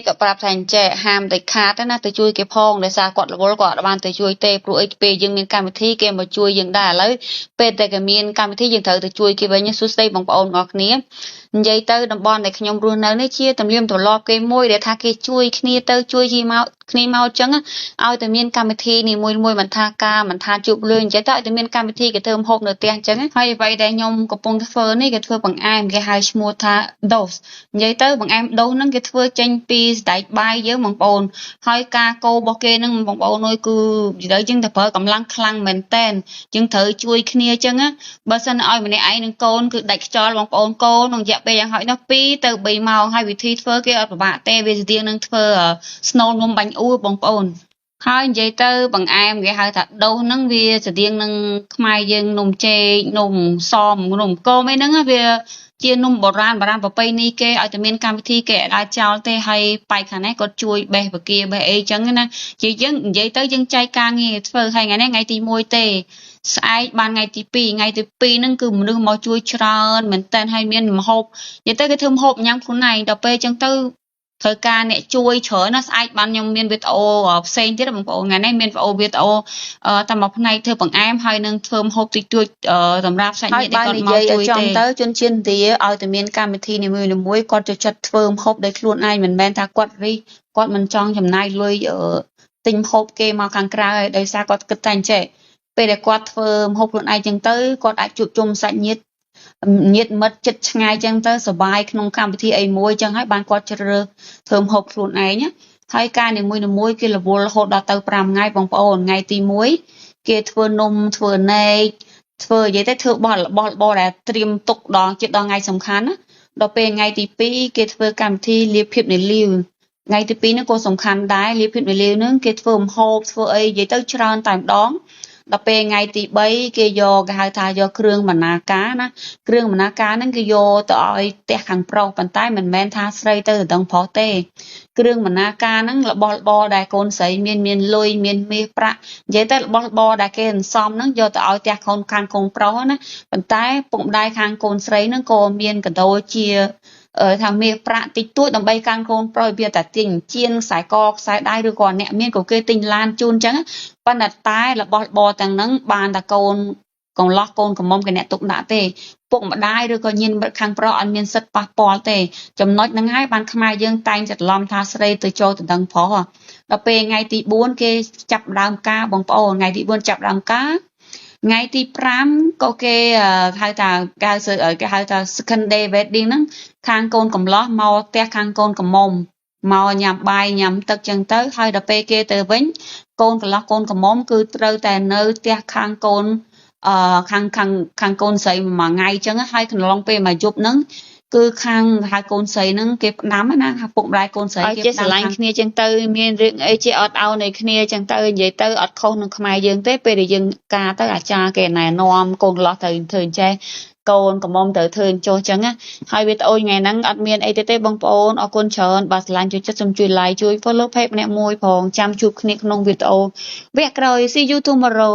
ក៏ប្រាប់ថាអញ្ចេះហាមដាច់ខាតណាទៅជួយគេផងដោយសារគាត់រវល់គាត់អត់បានទៅជួយទេព្រោះអីពេលយើងមានកម្មវិធីគេមកជួយយើងដែរឥឡូវពេលតែគេមានកម្មវិធីយើងត្រូវទៅជួយគេវិញសួស្តីបងប្អូនទាំងអស់គ្នានិយាយទៅតំបន់ដែលខ្ញុំរស់នៅនេះជាទំនៀមទម្លាប់គេមួយដែលថាគេជួយគ្នាទៅជួយគ្នាមកគ្នាមកអញ្ចឹងឲ្យតែមានកម្មវិធីនីមួយៗមិនថាការមិនថាជួបលឿននិយាយទៅឲ្យតែមានកម្មវិធីគេធ្វើម្ហូបនៅផ្ទះអញ្ចឹងហើយអ្វីដែលខ្ញុំកំពុងធ្វើនេះគេធ្វើបង្អែមគេហៅឈ្មោះថាដូសនិយាយទៅបង្អែមដូសហ្នឹងគេធ្វើចេញពីសណ្តែកបាយយើងបងប្អូនហើយការកូររបស់គេហ្នឹងបងប្អូនអើយគឺនិយាយទៅយើងតែប្រើកម្លាំងខ្លាំងមែនតែនយើងត្រូវជួយគ្នាអញ្ចឹងណាបើសិនឲ្យម្នាក់ឯងនឹងកូនគឺដាច់ខ្យល់បងប្អូនកូនក្នុងរយៈពេលយ៉ាងហោចណាស់2ទៅ3ម៉ោងហើយវិធីធ្វើគេអត់ពិបាកទេវាស្តៀងនឹងធ្វើស្នូលនំបាញ់អួបងប្អូនហើយនិយាយទៅបង្អែមគេហៅថាដូសហ្នឹងវាស្តៀងនឹងខ្មែរយើងនំចេកនំសមនំគមអីហ្នឹងវាជានំបុរាណបុរាណប្រពៃណីគេឲ្យតែមានកម្មវិធីគេអត់ឲ្យចោលទេហើយប៉ែកខាងនេះគាត់ជួយបេះបកាបេះអីចឹងណាជាយើងនិយាយទៅយើងចែកការងារធ្វើហើយថ្ងៃនេះថ្ងៃទី1ទេស្អែកបានថ្ងៃទី2ថ្ងៃទី2ហ្នឹងគឺមនុស្សមកជួយច្រើនមែនតើហើយមានម្ហូបនិយាយទៅគេធ្វើម្ហូបញ៉ាំខ្លួនឯងដល់ពេលចឹងទៅត្រូវការអ្នកជួយច្រើនណាស្អែកបានខ្ញុំមានវីដេអូផ្សេងទៀតបងប្អូនថ្ងៃនេះមានវីដេអូតែមួយផ្នែកធ្វើបង្អែមហើយនឹងធ្វើម្ហូបតិចតួចសម្រាប់សាច់ញាតិដែលគាត់មកជួយទេទៅជនជាតិឥណ្ឌាឲ្យតែមានកម្មវិធីនីមួយៗគាត់ចូលចិត្តធ្វើម្ហូបដោយខ្លួនឯងមិនមែនថាគាត់រិះគាត់មិនចង់ចំណាយលុយទិញម្ហូបគេមកខាងក្រៅហើយដោយសារគាត់គិតតែអញ្ចេះពេលដែលគាត់ធ្វើម្ហូបខ្លួនឯងចឹងទៅគាត់អាចជួបជុំសាច់ញាតិញាតិមិត្តចិត្តឆ្ងាយចឹងទៅសប្បាយក្នុងកម្មវិធីអីមួយចឹងហើយបានគាត់ជ្រើសរើសធ្វើម្ហូបខ្លួនឯងណាហើយការនីមួយៗគេរវល់រហូតដល់ទៅ5ថ្ងៃបងប្អូនថ្ងៃទី1គេធ្វើនំធ្វើណែកធ្វើនិយាយទៅធ្វើបោះរបស់របរដែលត្រៀមទុកដល់ជិតដល់ថ្ងៃសំខាន់ណាដល់ពេលថ្ងៃទី2គេធ្វើកម្មវិធីលាភភាពនៃលាវថ្ងៃទី2ហ្នឹងក៏សំខាន់ដែរលាភភាពនៃលាវហ្នឹងគេធ្វើម្ហូបធ្វើអីនិយាយទៅច្រើនតែម្ដងដល់ពេលថ្ងៃទី3គេយកគេហៅថាយកគ្រឿងបណ្ណាការណាគ្រឿងបណ្ណាការហ្នឹងគេយកទៅឲ្យផ្ទះខាងប្រុសប៉ុន្តែមិនមែនថាស្រីទៅដណ្ដឹងប្រុសទេគ្រឿងបណ្ណាការហ្នឹងរបស់របរដែលកូនស្រីមានមានលុយមានមាសប្រាក់និយាយទៅរបស់របរដែលគេសន្សំហ្នឹងយកទៅឲ្យផ្ទះកូនខាងកូនប្រុសណាប៉ុន្តែពុកម្ដាយខាងកូនស្រីហ្នឹងក៏មានកដោជាថាមាសប្រាក់តិចតួចដើម្បីកាន់កូនប្រុសវាតែទិញជៀនខ្សែកខ្សែដៃឬក៏អ្នកមានក៏គេទិញឡានជូនអញ្ចឹងប៉ុន្តែតែរបស់របរទាំងហ្នឹងបានតែកូនកំឡោះកូនកំមុំគេអ្នកទុកដាក់ទេពុកម្ដាយឬក៏ញាតិមិត្តខាងប្រុសអត់មានសិទ្ធិប៉ះពាល់ទេចំណុចហ្នឹងហើយបានខ្មែរយើងតែងច្រឡំថាស្រីទៅចូលដណ្ដឹងប្រុសដល់ពេលថ្ងៃទី4គេចាប់ដើមការបងប្អូនថ្ងៃទី4ចាប់ដើមការថ្ងៃទី5ក៏គេហៅថាគេហៅថា second day wedding ហ្នឹងខាងកូនកំឡោះមកផ្ទះខាងកូនកំមុំមកញ៉ាំបាយញ៉ាំទឹកចឹងទៅហើយដល់ពេលគេទៅវិញកូនកំឡោះកូនកំមុំគឺត្រូវតែនៅផ្ទះខាងកូនខាងខាងខាងកូនស្រីមួយថ្ងៃចឹងហើយកន្លងពេលមួយយប់ហ្នឹងគឺខាងហៅកូនស្រីហ្នឹងគេផ្ដាំណាពុកម្ដាយកូនស្រីគេផ្ដាំស្រឡាញ់គ្នាចឹងទៅមានរឿងអីជាអត់អោននៃគ្នាចឹងទៅនិយាយទៅអត់ខុសនឹងខ្មែរយើងទេពេលដែលយើងការទៅអាចារ្យគេណែនាំកូនឡោះទៅធ្វើអញ្ចេះកូនកំមុំទៅធ្វើចុះចឹងណាហើយវីដេអូថ្ងៃហ្នឹងអត់មានអីទេទេបងប្អូនអរគុណច្រើនបើស្រឡាញ់ជួយចិត្តសូមជួយ like ជួយ follow page ម្នាក់មួយផងចាំជួបគ្នាក្នុងវីដេអូវគ្គក្រោយ See you tomorrow.